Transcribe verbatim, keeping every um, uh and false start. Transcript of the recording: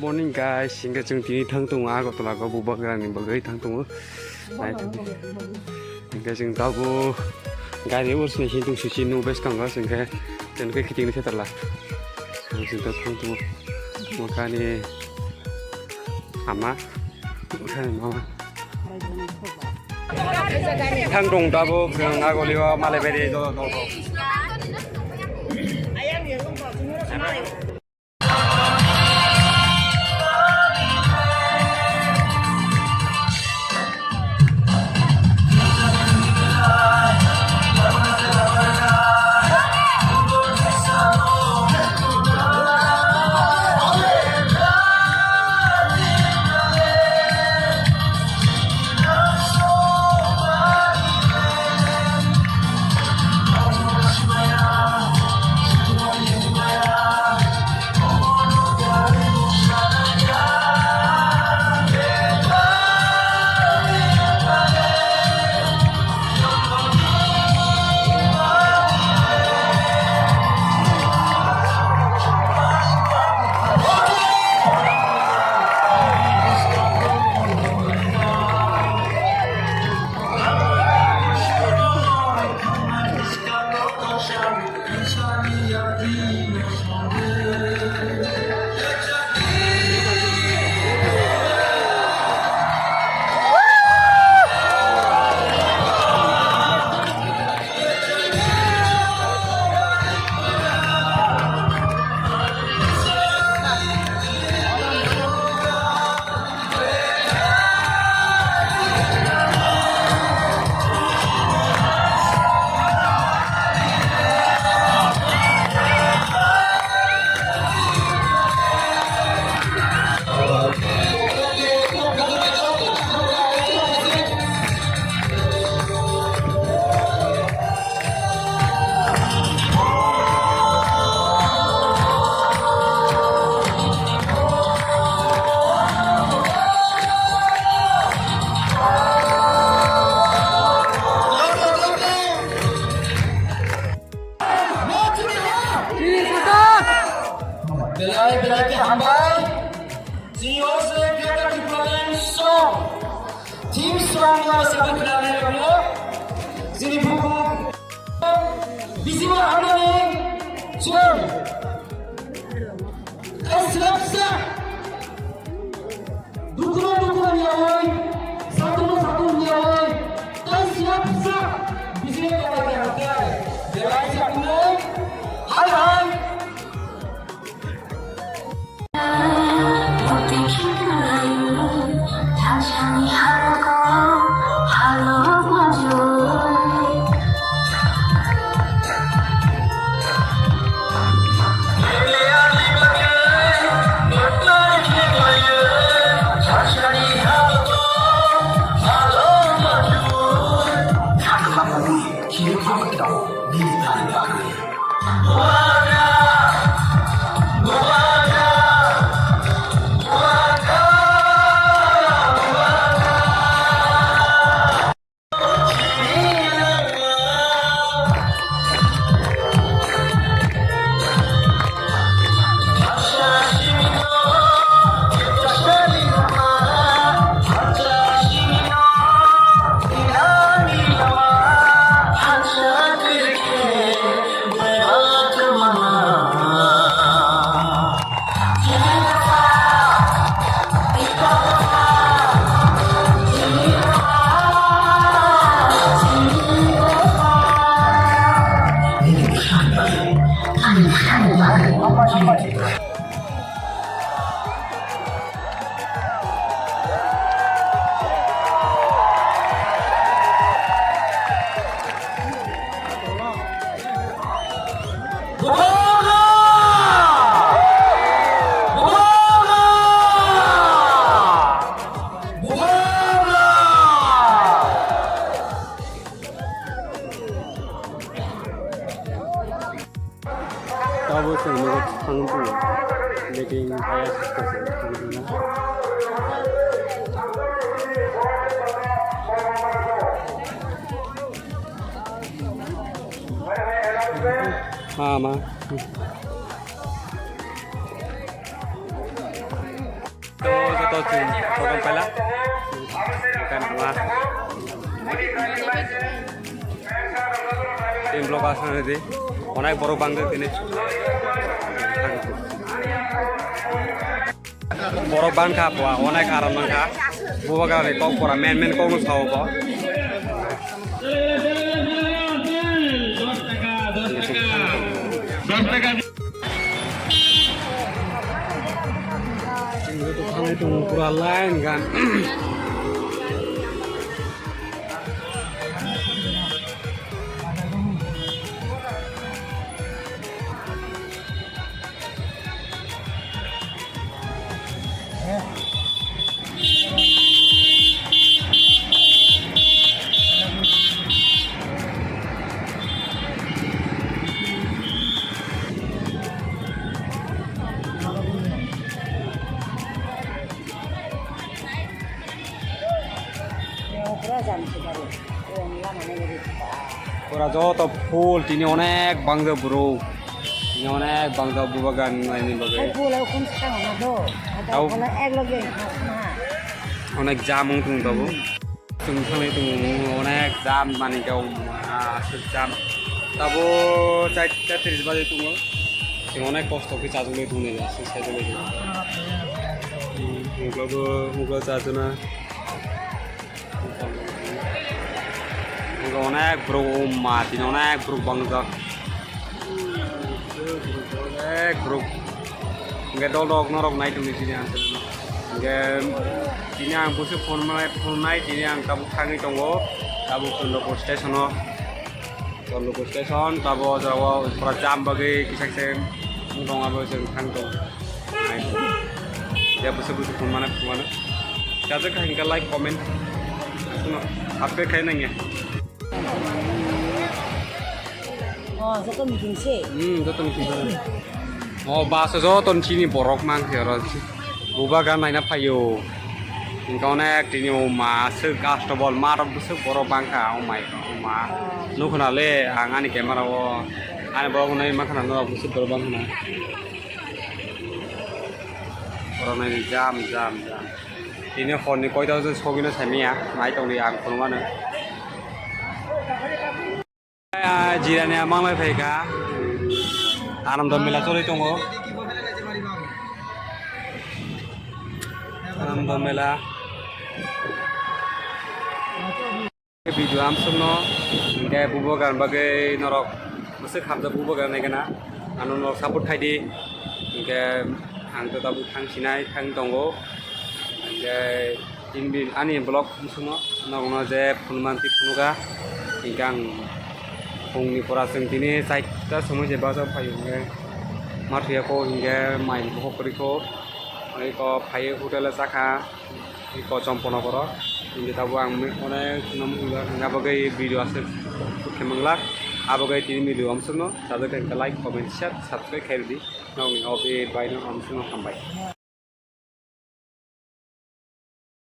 Morning guys, hingke chwng tini thang tongo Agartala go bubagrani bagwi thang tongo. Nai thang. Hingke chwng tabuk gari urs ni hintung suchi nu bwskango hingke chwng khe kiting ni khe tala. Chwng tabuk thang tongo. Mokani ama, mokani mama. Thang tong tabuk chwng Agartala o malai bari do do do. Belai belai khe hambai. Chini o se Greater Tipraland song. Theme song no se Tipraland no. Chini buku. Bisima hamani. Chini. Kaisa kaisa. Dukhuno dukhuno yawi, satunno satunno yawi, tei siya pisa bising tonglaikha hwnkhe, belai satungo hai hai. Tabuk chwng nogo thang tongo, meeting haya thang tongo. Ah, ma. Program pela. Bukan apa. Tim blok asal nanti. Onek borok bangde tini. Borok bangkha bua, onek aram bangkha. Bubagrani kok pura men men kokno sao bo. Pura line gan. Pura joto full tini onek bangde bro. Tini onek bangde bubagan naini bagwi. Onek jam wng tong tabuk. Chwng thangwi tongo, onek jam manwi khe, ah, aswk jam. Tabo chaita tris baje tongo. Chwng onek kosto khe chajagwi tongo, aswk saijagwi tongo. Uklabo, ukla chajana. Onek borok, o ma, tini onek borok bangjak. Ek borok. Hingke dol rok norok nai tongdi tini ang. Hingke tini ang busi phone manai, phone nai tini ang tabuk thangwi tongo. Tabuk Chondrapur station o. Chondrapur station, tabo o jaga o pura jam bagwi kisa kisa wng tong abo chwng thang tong. Nai tong. Ya busi busi phone manai phone manai. Kajak hingke like, comment. Aswkno update khai nangya. Oh, joto meeting se. Hmm, joto meeting se. Oh, bus o joto chini borok mankhe oro. Bubagan naina phaio. Hingke onek tini o ma aswk customer, ma rok bwswk borok bangkha, oh my God, oh ma. Nukhuna le ang ani camera o, ani borok nai mankha na norok bwswk borok bangkha na. Borok nai jam, jam, jam. Tini hor ni koita baje sogwi no saimanya, nai tongdi ang phunukmano. Ah, jirani a manglai phaikha. Anando mela choli tongo. Anando mela. Video amsukno, hingke bubagan bagwi norok bwswk hamjak bubagan naikhe na. Ano norok support khaidi. Hingke ang to tabuk thang sinai thang tongo. Hingke Tini ani vlog bwswkno nokno je phunukmani phunukha, hingke ang phungni pora chwng tini chaita somoi se bus o phaio, hingke ma thuyakho, hingke mai bokhok kwrwikho, eko phaiwi hotel o chakha, eko Chomponogoro, hingke tabuk ang onek no wngya, hingke abo khe video aswk khe manglak, abo khe tini video amsukno chajak khe like, comment, share, subscribe khairwdi, nokni obe bai no amsukno hambai.